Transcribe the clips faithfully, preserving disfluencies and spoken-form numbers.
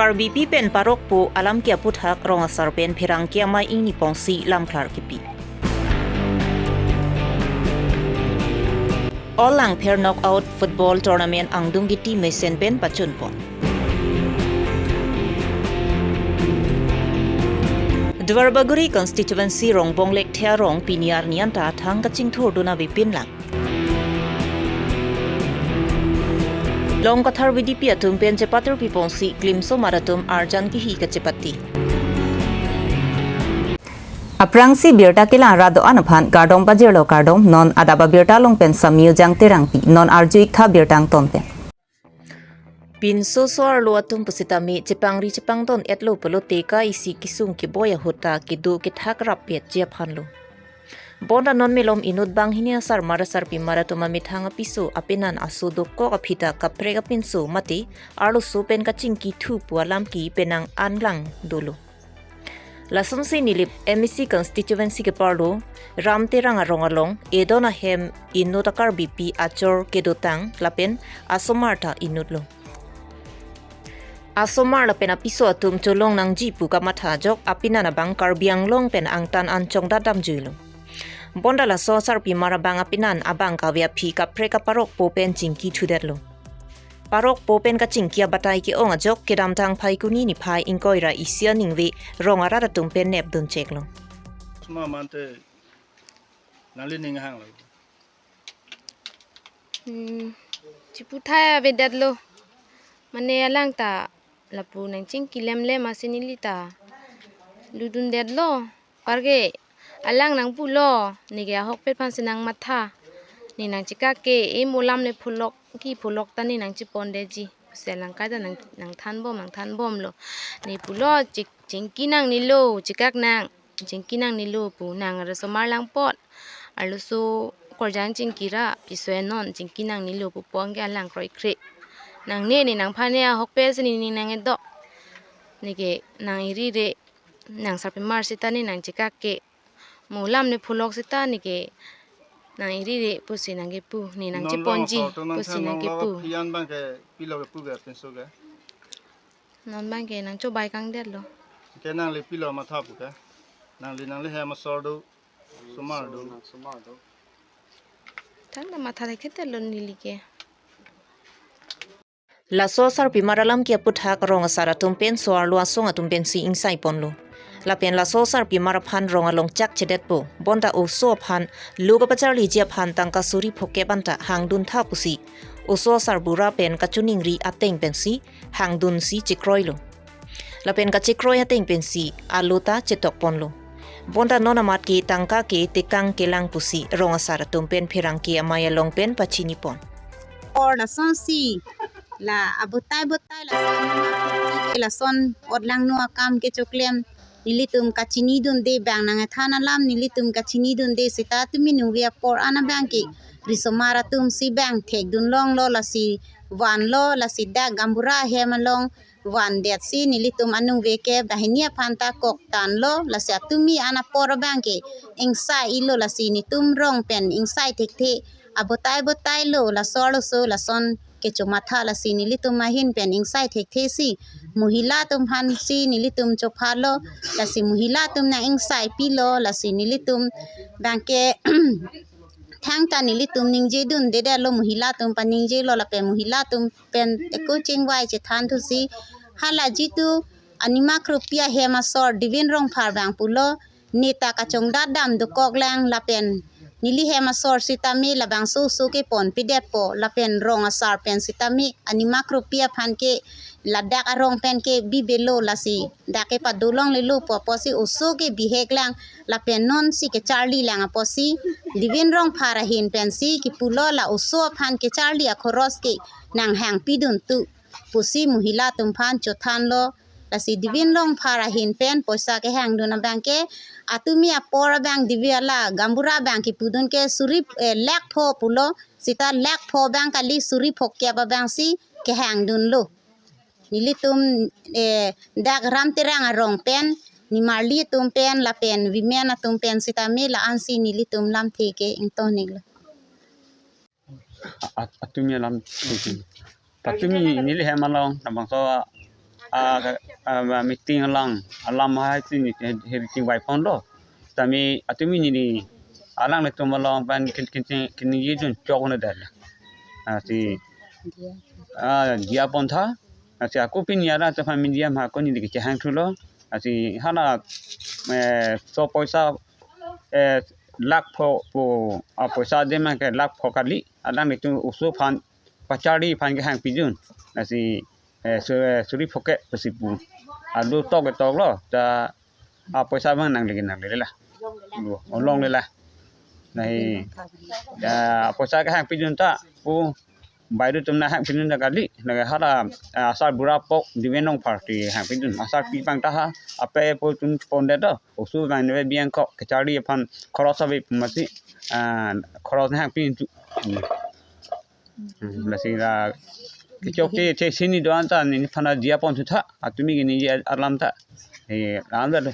Karbipi pen parokpo alam ke aputhak rong asar pen pherangke amei ingni pongsi lamklar kipi. All Langpher Knockout Football Tournament angdung ke team mesen pen pachunpon. Duarbagori Constituency Rongbong Lekthe arong pini arni anta thang kachingthurdun avepinlang. Long Kathar V D P atum pen chepatur pipongsi klimsomar atum arjan kihi kachepati. Aphrangsi birta kelang rat do-an aphan kardom pajirlo, kardom. Non adap abirta along pen Samyu Jang Terangpi. Non arju-ik tha birta angton pen. Pinso so-arlo atum pusitame chepangri chepangdon etlo pulote ka isi kesung keboi ahut ta kedo kethak rappetji aphanlo. Bonta non malom inut banghini asarmar asarpimar atum amethang apiso apenan aso dokok aphi ta kaprek apinso mate arloso pen kachingki thu pu alam ke penang anlang dolo. Lasonsi Nilip M A C constituency keparlo Ram Terang arong along edon ahem inut a-Karbipi achor kedotang lapen asomar ta inutlo. Asomar lapen apiso atum cholong nangji pu kamatha ajok apenan abang Karbi Anglong pen angtan anchong dadamjuilo. Bonta laso asarpimar abang apenan abang kave aphi kaprek aparokpo pen chingki thudetlo. Parokpo pen kachingki abatai ke-ong ajok kedamtang Phaikuni niphai ingkoi ra isi aningve rong arat atum pen nepduncheklo. Sma mante nangli ning hanglo. Hmm, chiputhai avedetlo. Mane alang ta lapu nangchingki lemlem asin neli ta ludundetlo. Parke alang nangpulo, neke ahokpet aphansi nangmatha. Ne nangchekak ke, e mo lam le pholok, ki pholok ta ne nangchepondetji. Pusi alang kaita nang, nangthanbom, nangthanbomlo. Ne pulo, chik, chingki nangnelo, chekak nang, chingki nangnelo pu nang rasomar lang apot. Arloso korjang chingki ra, piso enon, chingki nangnelo pu pon ke alang kroikre. Nangne ne nangphan ne ahokpet si ne ne nang-edok. Neke nang-iri re, nang sarpimar sita ne nangchekak ke. Mo lam ne pholok sita neke nang-iri re pusi nangkepu, ne nangcheponji pusi nangkepu. Non long asor atum nangthan long lo phian abang ke pilo kepu ke pinso ke? Non abang ke nangchobai kangdetlo. Ke nangli pilo matha pu ke? Nangli nangli hem asor do, somar do. Tangta matha thekthetetlo neli ke. Laso asarpimar alam ke aputhak rong asar atum pen so-arlo asong atum pensi ingsaiponlo. Lapen laso asarpimar aphan rong along chakchedetpo. Bonta oso aphan lo kapacharliji aphan tangka suri phokep anta hangduntha pusi oso asarbura pen kachiningri ateng pensi hangdunsi chekroilo. Lapen kachekroi ateng pensi alo ta chetokponlo. Bonta non amat ke tangka ke tekang kelang pusi rong asar atum pen pherangke amei along pen pachinipon. Apor lasonsi la abotai botai lason, lason otlangno akam kechoklem nelitum kachinidunde abang, nangthan alam nelitum kachinidunde seta tumi nungve apor an abang ke risomar atumsi abang thekdunlonglo, lasi vanlo, lasi dak gaonbura ahem along vandetsi nelitum anungve ke banghini aphan ta koktanlo, lasi atumi an apor abang ke ingsailo, lasi netum rong pen ingsai thekthe abotai botailo, laso arloso lason kechomatha, lasi nelitum ahin pen ingsai thekthesi mohila atum aphansi nelitum chophalo, lasi mohila atum nang-ingsaipilo, lasi nelitum abang ke thangta nelitum ningjedundedetlo, mohila atum paningjelo lapen mohila atum pen eko chingvai chethanthusi hala jitu animak rupi ahem asor Divin Rongphar abang pulo, ne ta kachongdat dam dokoklang lapen neli hem asor sitame labangso oso keponpedetpo lapen rong asar pen sitame animak rupi aphan ke ladak arong pen ke bibelo, lasi dak kepadolonglelo pu apotsi oso ke biheklang lapen nonsi kecharlilang apotsi Divin Rongphar ahin pensi kipulo, la oso aphan kecharli akhoros ke nanghangpiduntu pusi mohila atum aphan chothanlo. Lasi Divin Rongphar ahin pen poisa kehangdun abang ke atumi apor abang Divin ala gaonbura abang kipudun ke suri, eh, lakh pho pulo, seta lakh pho abang kali, suri phokep abangsi kehangdunlo. Nelitum, eh, dak Ram Terang arong pen, nimarli atum pen lapen women atum pen sitame la-ansi nelitum lamthe ke ingtoniklo. At-, atumi alam. Atumi neli hem along, labangso ah, ah, meeting alang, alam hai si neli, eh, eh, chingvai ponlo. Tame atumi neli alanglitum along pen kin, kin, kin, kin ye jun chok na dal. Ah, si, ah, diya pon tha. Ah, si ako pini ara ta family diya ma ako neli kechehang thulo. Ah, si hala, eh, so poisa, eh, lakh pho po, ah, poisa dema ke lakh pho kali. Alanglitum oso aphan, pachari aphan kehang pijun. Ah, si, eh, su-, eh, suri pho ke pusi pu. Adu tok ke toklo. Ta, ah, poisa bang nangle nangle la. Lo, olong le la. Nahi, ah, poisa kehang pijun ta, pu, bairu atum nahang pijun ta kali. Naga hala, ah, asar bura pok, Diven Rongphar ti hang pijun. Asar pi pang ta ha, ape po tun pondet to. Oso bang nebe biang ko, kechari aphan, khoros ave pu masi, ah, khoros nahang pijun tu. Hmm, lasi la kechok te, te sini do-an ta neliphan diya pon thu tha, atumi ke neli alam ta. Eh, lam da le.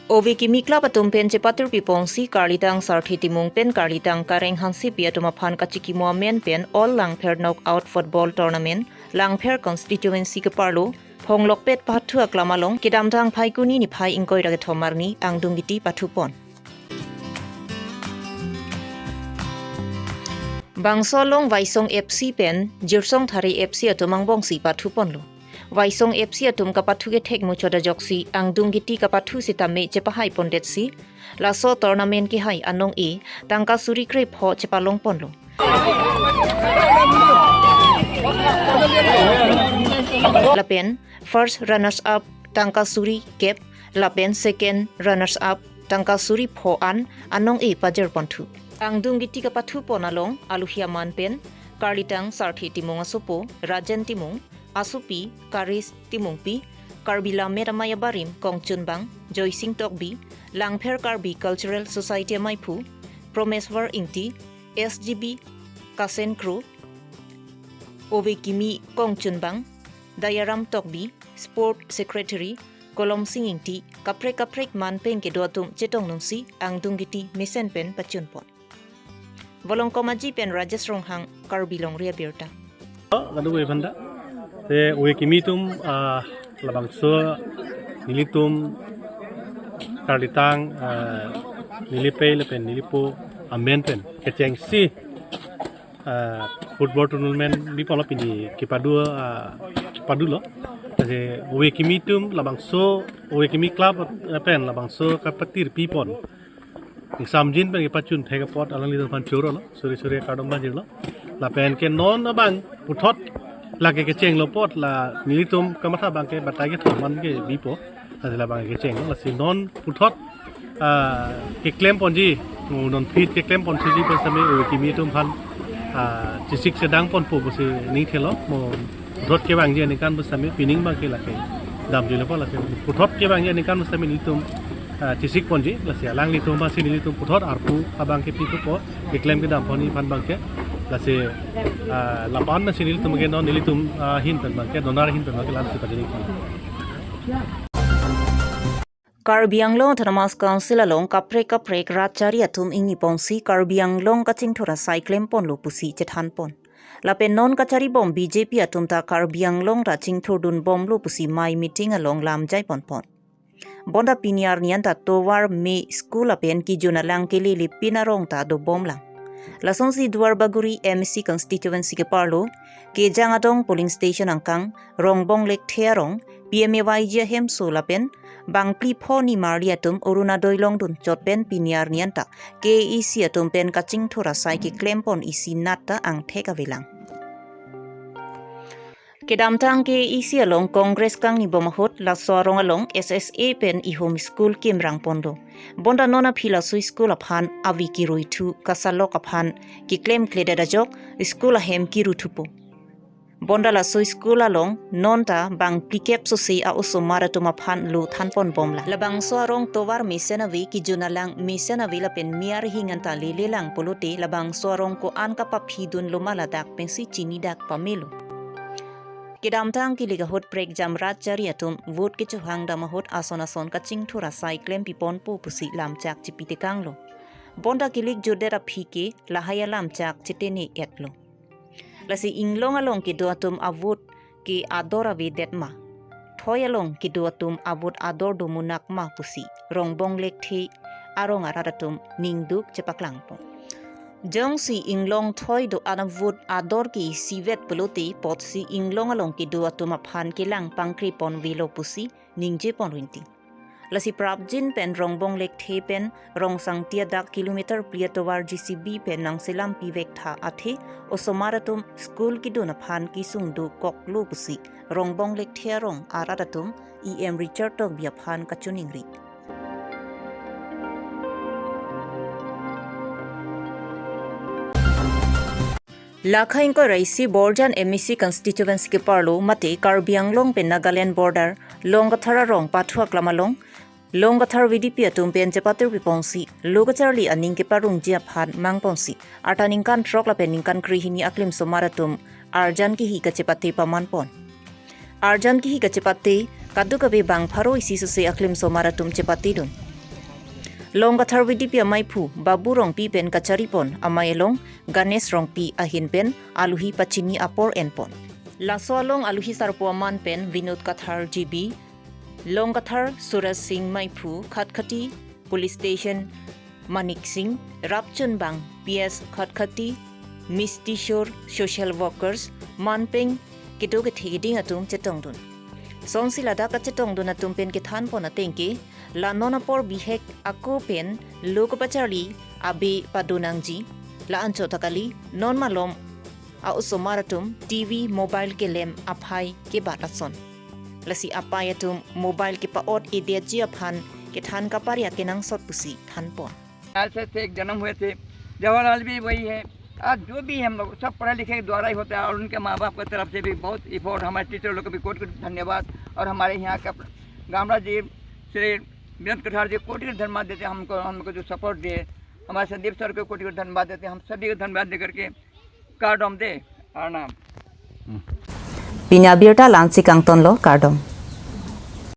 Ove Kimi Club atum pen chepatir piponsi Karlitang Sarthe Timung pen Karlitang Kareng Hansepi atum aphan kachikimo amen pen All Langpher Knockout Football Tournament, Langpher Constituency keparlo, Phonglokpet pathu aklam along, kedamtang Phaikuni niphai ingkoi ra kethom arni angdung giti pathupon. Bangso along Vaisong F C pen Jirsong Thari F C atum angbongsi pathuponlo. Vaisong F C atum kapathu kethek muchot ajoksi angdung giti kapathu sitame chepahai pondetsi, laso tournament kehai anong-e tangka suri krepho chepalong ponlo. Lapen first runners up tangka suri kep, lapen second runners up tangka suri pho an anong-e pajir ponthu. Angdung giti kapathu pon along aluhi aman pen Karlitang Sarthe Timung asopo Rajen Timung, asopi Karis Timungpi, Karbi Lammet Amei abarim Kongchunbang Joysing Tokbi, Langpher Karbi Cultural Society amaiphu Promeswar Ingti, S G B Kasen Kro, Ove Kimi Kongchunbang, Dayaram Tokbi, Sport Secretary Kolomsing Ingti, kaprek kaprek man pen kedo atum chetong nungsi angdung giti mesen pen pachunpon. Volongkom Aji pen Rajesh Ronghang, Karbi Longri Abirta. Kado gue phanda. Te Ove Kimi atum, ah, labangso nelitum Karlitang, ah, nelipei lapen nelipo amen pen kechengsi, ah, football tournament biponlo pini kepadu, ah, kepadulo. Te Ove Kimi atum labangso, Ove Kimi Club, eh, pen labangso kapatir pipon. Ingsamjin pen kepachun thek apot alanglitum aphan chorolo, suri suri kardom banjirlo. Lapen ke non abang puthot lake kechenglo apot la nelitum kamatha abang ke batai kethom an ke bipo. Lasi labang kechenglo, lasi non puthot, ah, keklem ponji, mo non phit keklem pon siji pen sitame Ove Kimi atum aphan, ah, chesik chedang ponpo pusi ning thelo, mo puthot kevangji aningkan pen sitame pining abang ke lake damjuilepo, lake puthot kevangji aningkan pen sitame nelitum, ah, chesik ponji, lasi alanglitum aphansi nelitum puthot arpu abang ke pithupo, keklem kedam ponji aphan abang ke, lasi, ah, lapu-an si nelitum ke non nelitum, ah, ahin pen abang ke, donar ahin pen abang ke lamsi pajiriki. Karbi Anglong Autonomous Council along kaprek kaprek rat chari atum ingni ponsi Karbi Anglong kachingthur asai klem ponlo pusi chethan pon. Lapen non kachari bom B J P atum ta Karbi Anglong ta chingthur dun bomlo pusi mai meeting along lam jai pon pon. Bonta pini arni an ta Tovar May School lapen Kijun Alang kelele pin arong ta dobom lang. Lasonsi Duarbagori M A C constituency keparlo, Kejang Adong polling station angkang, Rongbong Lekthe arong, P M A Y G ahemso lapen bangphli pho nimarli atum Orunodoi longdun chot pen pini arni an ta K A A C atum pen kachingthur asai keklem pon isi nat ta angthek avelang. Kedamtang K A A C along Congress kangni bom ahut laso arong along S S A pen ihum school kimrang ponlo. Bonta non aphi laso school aphan ave kirui thu kasalok aphan keklemkledet ajok school ahem kiru thupo. Bonta laso school along non ta bangphli kep sose a-osomar atum aphan lo than pon bomlang. Labangso arong tovar mesen ave, Kijun Alang mesen ave lapen mir hing an ta lele lang pulote labangso arong ko-an kapaphi dunlo ma ladak pensi chinidak pamelo. Kedamtang kilik ahut prekjam rat chari atum vote kechohang dam ahut ason ason kachingthur asai klem piponpo pusi lamchak chipitekanglo. Bonta kilik jutdet aphi ke lahai alamchak chitene etlo. Lasi inglong along kedo atum avote ke ador avedet ma, thoi along kedo atum avote ador do munak ma pusi Rongbong Lekthe arong arat atum ningduk chepaklangpon. Jongsi inglong thoi do-an avote ador ke isivet pulote apotsi inglong along kedo atum aphan kelang pangkrepon avelo pusi ningjepon rinti. Lasi prapjin pen Rongbong Lekthe pen Rongsangti adak kilometer phli atovar J C B pen nangselam pivek tha athe osomar atum school kedun aphan kesung dokoklo pusi Rongbong Lekthe arong arat atum E M Richard Tokbi aphan kachiningri. Lakha ingkoi ra isi Borjan M A C constituency keparlo mate Karbi Anglong pen Nagaland border Longkathar arong pathu aklam along Longkathar V D P atum pen chepatir piponsi lo kacharli aning keparungji aphan mangponsi arta ningkan throk lapen ningkan krehini aklim osomar atum arjan kehi kachepate pamanpon. Arjan kehi kachepate kadokave bang pharo isi sose aklim osomar atum chepatedun. Longkathar V D P amaiphu Babu Rongpi pen kacharipon amei along Ganesh Rongpi ahin pen aluhi pachini apor enpon. Laso along aluhi sarpo aman pen Vinod Kathar G B, Longkathar Suraj Singh maiphu Khatkhati Police Station, Manik Singh, Rapchunbang P S Khatkhati, Misty Shore social workers, manpeng kedo kethe keding atum chetongdun. Songsi ladak kachetongdun atum pen kethanpon ateng ke, la non apor bihek ako pen lo kepacharli abe padonangji, la anchot ta kali, non malom a-osomar atum T V, mobile kelem aphai kebat ason. Lasi apei atum mobile kepa-ot edetji aphan kethan kaparyak kenangsot pusi thanpon. Jawaharlal से थे, एक जन्म हुए थे, जवाहरलाल भी वही है। आज जो भी हम लोग सब पढ़े लिखे के द्वारा ही होता है, और उनके माँ बाप की तरफ से भी बहुत इफोर्ट, हमारे टीचर लोग को भी कोटि कोटि धन्यवाद, और हमारे यहाँ का गामड़ा जी, श्री विनोद कठार जी कोटि कोटि धन्यवाद देते हैं हमको, हमको जो सपोर्ट दिए, हमारे संदीप सर को कोटि कोटि धन्यवाद देते हैं। हम सभी को धन्यवाद दे करके कार्ड हम दे, प्रणाम। Pini abirta la-ansi kangtonlo, kardom.